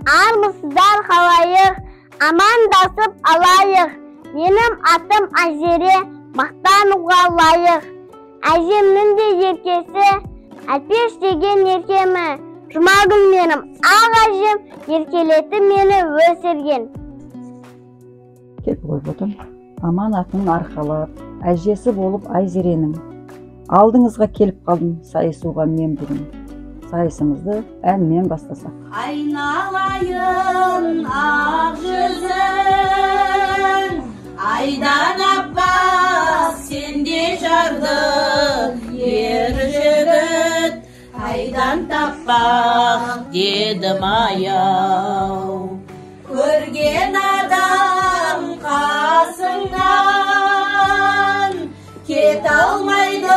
Армысыздар халайық, амандасып алайық. Менің атым Айзере, мақтануға лайық. Әжемнің де еркесі, Әлпеш деген еркемі. Жұмагүл менің ақ әжем, еркелетіп мені өсірген. Кел қой ботам. Аманатын арқалап, әжесі болып Айзеренің. Алдыңызға келіп қалдым сайысуға мен бүгін. Сайысымызды әнмен бастасақ. Айналайын ақ жүзің, айдан аппақ сенде жарды ер жігіт, айдан таппақ дедім аяу. Көрген адам қасыңнан кете алмайды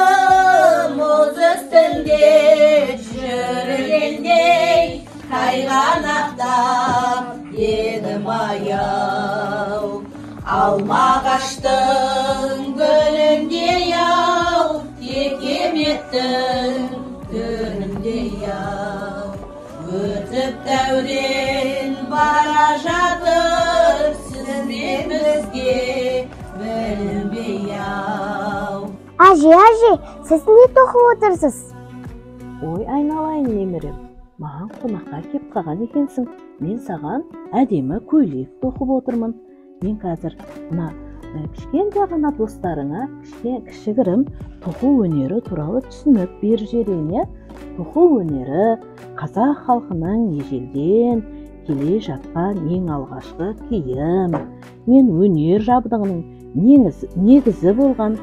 мұз үстінде жүргендей тайғанақтап дедім аяу. Алма ағаштың гүліндей ау, текеметтің түріндей ау. Өтіп дәурен бара жатыр, сізден бізге білінбей ау. Әже, әже, сіз не тоқып отырсыз? Ой, айналайын немерем, маған қонаққа кеп қалған екенсің. Мен саған әдемі көйлек тоқып отырмын. Мен қазір мына кішкентай ғана достарыңа кішігірім тоқу өнері туралы түсінік беріп жіберейін, иә? Тоқу өнері қазақ халқының ежелден келе жатқан ең алғашқы киім мен өнер жабдығының негізі болған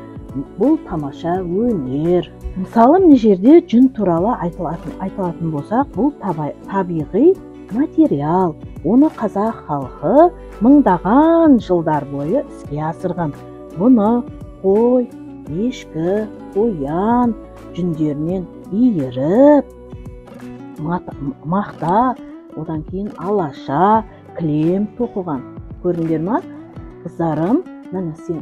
бұл тамаша өнер. Мысалы, мына жерде жүн туралы айтылатын болсақ, бұл табиғи материал. Оны қазақ халқы мыңдаған жылдар бойы іске асырған. Бұны қой, ешкі, қоян жүндерінен иіріп, мақта, одан кейін алаша, кілем тоқыған. Көрдіңдер ма? Қыздарым, міне сен,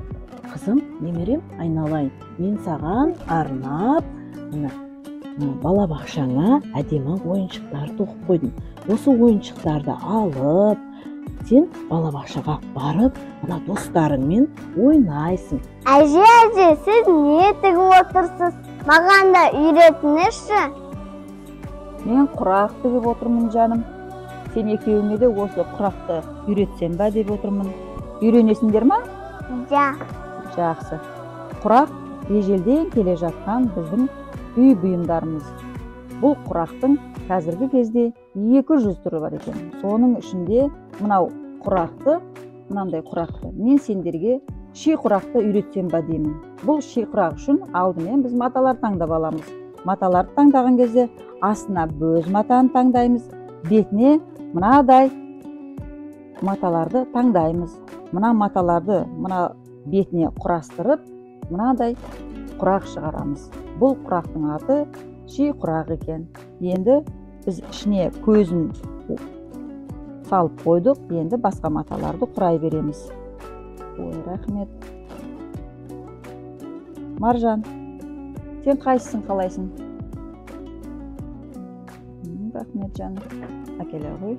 қызым, немерем, айналайын. Мен саған арнап, міне, балабақшаңа әдемі ойыншықтар тоқып қойдым. Осы ойыншықтарды алып, сен балабақшаға барып, мына достарыңмен ойнайсың. Әже, әже, сіз не тігіп отырсыз? Маған да үйретіңізші. Мен құрақ тігіп отырмын, жаным. Сен екеуіңе де осы құрақты үйретсем ба деп отырмын. Үйренесіңдер ма? Ja. Жақсы. Құрақ ежелден келе жатқан біздің үй бұйымдарымыз. Бұл құрақтың қазіргі кезде 200 түрі бар екен. Соның ішінде мынау құрақты, мынандай құрақты мен сендерге ши құрақты үйретсем ба деймін. Бұл ши құрақ үшін алдымен біз маталар таңдап аламыз. Маталарды таңдаған кезде астына бөз матаны таңдаймыз, бетіне мынадай маталарды таңдаймыз. Мына маталарды мына бетіне құрастырып, мынадай құрақ шығарамыз. Бұл құрақтың аты ши құрақ екен. Енді біз ішіне көзін салып қойдық, енді басқа маталарды құрай береміз. Ой, рахмет. Маржан, сен қайсысын қалайсың? Рахмет, жаным. Әкеле ғой.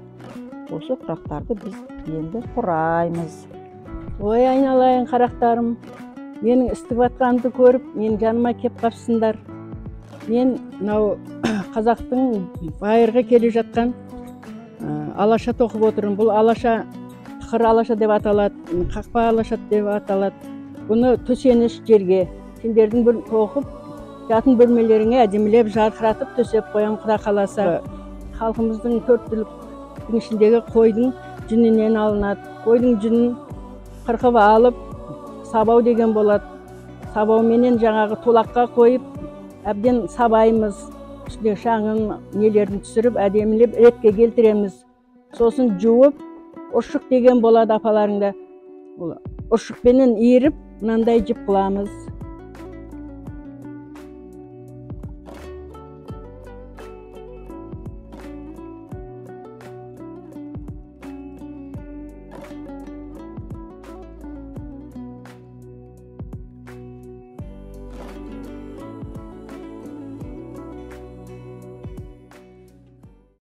Осы құрақтарды біз енді құраймыз. Ой, айналайын қарақтарым, менің істіп жатқанымды көріп, менің жаныма кеп қапсыңдар. Мен мынау қазақтың байырғы келе жатқан алаша тоқып отырмын. Бұл алаша тықыр алаша деп аталады, қақпа алаша деп аталады. Бұны төсеніш жерге сендердің бір тоқып жатын бөлмелеріңе әдемілеп жарқыратып төсеп қоямын, Құда қаласа. Халқымыздың төрт түліктің ішіндегі қойдың жүнінен алынады. Қойдың жүнін қырқып алып, сабау деген болады. Сабауменен жаңағы тулаққа қойып, әбден сабаймыз. Үстіне шаңын, нелерін түсіріп, әдемілеп ретке келтіреміз. Сосын жуып, ұршық деген болады апаларыңда. Ол ұршықпенен иіріп, мынандай жіп қыламыз.